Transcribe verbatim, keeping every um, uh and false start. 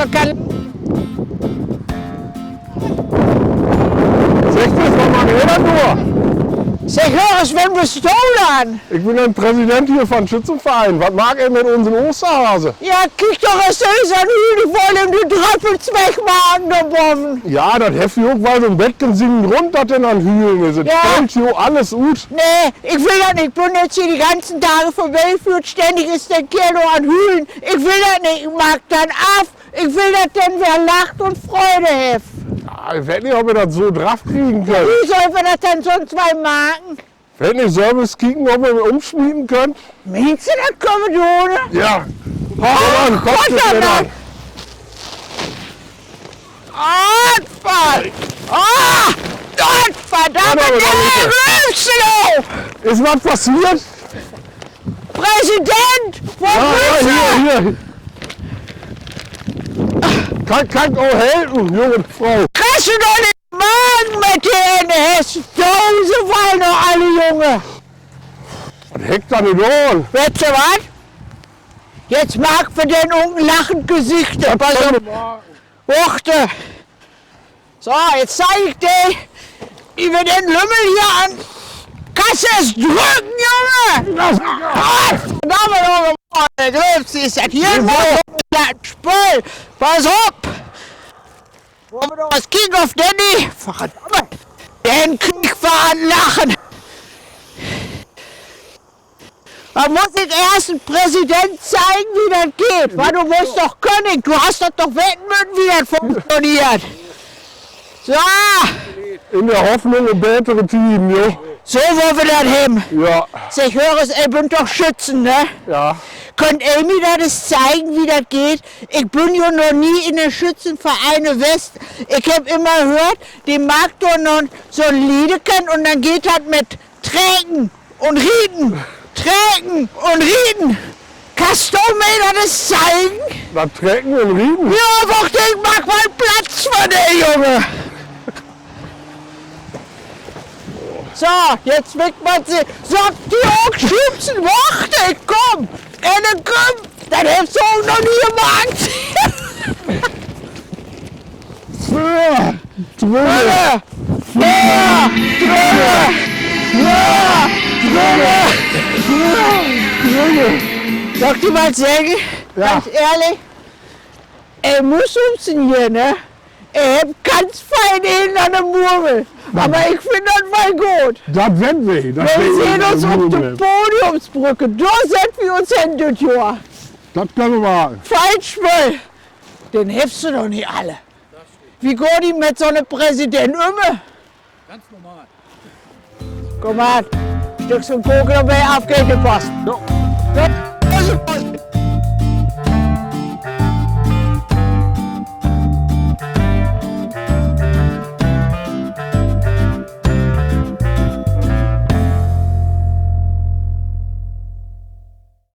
Segg, wat maakt de denn dor? Segg, höör, wen büst du denn? Ik bün de Präsident hier von Schützenverein. Wat maakt de mit unsen Oosterhase? Ja, kiek doch eerst, de is an Hülen, de wull em de Dröppels wegmaken dor boven. Ja, dat hett ok woll so'n beten sienen Grund, dat de an Hülen is. Dat fallt jo allens ut. Nee, ik will dat nich. Ik bün nu hier de ganzen Daag vörbiföhrt, stännig is de Keerl dor an Hülen. Ik will dat nich, ik maak dat af. Ik will, dat denn weer Lach un Freud hett. Ja, ik weet nich, of wi dat so draff kriegen köönt. Wo süllt wi dat denn sünst maken? Weet nich, süllt wi kieken, of wi em ümsmieten köönt? Meenst du, dat köönt wi doon? Ja. Komm an, komm an. Gott, Mann. Gott, Gott verdammt, de Rüsselow! Is wat passeert? Präsident, wo büst du? Ja, hier, hier. Kann, kann ik ok helpen, junge Fro? Kriggst du doch nich Magen mit de Hänn, hest du se woll noch alle, Junge? Wat hett dat denn dor? Weetst du wat? Jetzt maak för den ok en lachend Gesicht. Pass op. Wacht. So, jetzt zeig ik di, wo wi den Lümmel hier an Kasse drücken, Junge! Gott, verdammt, Junge, glöövst du, is dat hier en Spööl? Pass op! Wullen wi noch mal kieken, of Danny, verdammt, den krieg ik an Lachen. Dor muss ik eerst den Präsident zeigen, wo dat geiht. Wiel du büst doch König, du harrst dat doch weten müsst, wo dat funktioneert. So. In de Hoffnung op betere Tieden, jo. So wüllt wi dat hebben. Ja. Segg, höör es, ji bünt doch Schützen, ne? Ja. Köönt ji mi dat es zeigen, wo dat geiht? Ik bün jo noch nie in de Schützenvereine west. Ik hebb immer höört, de maakt dor noch so'n Liedeken un denn geiht dat mit Trecken un Rieten, Trecken un Rieten. Kannst du mi dat es zeigen? Dat Trecken un Rieten? Ja, wacht, ik maak mal Platz för di, Junge. So, jetzt wickt man se. Sogg di ok Schützen, wacht, ik kumm. Un denn kumm, dat hest du ok noch nie maakt. Drüber! Drüber! Ja! Drüber! Ja! Drüber! Drüber! Sogg di mal, Seggi, ganz ehrlich, ey, muss uns hier, ne? Ey, hett ganz fein een an de Murmel. Aver ik finn dat mal goot. Dat weern wi. Wi seht uns op de Podiumsbrück. Dor sett wi uns hen düt Johr. Dat köönt wi maken. Falsch, den hest du doch nich alle. Wo gaht de mit so'n Präsident üm? Ganz normal. Kumm mal, Stück vun Koken dorbi, af geiht de Post.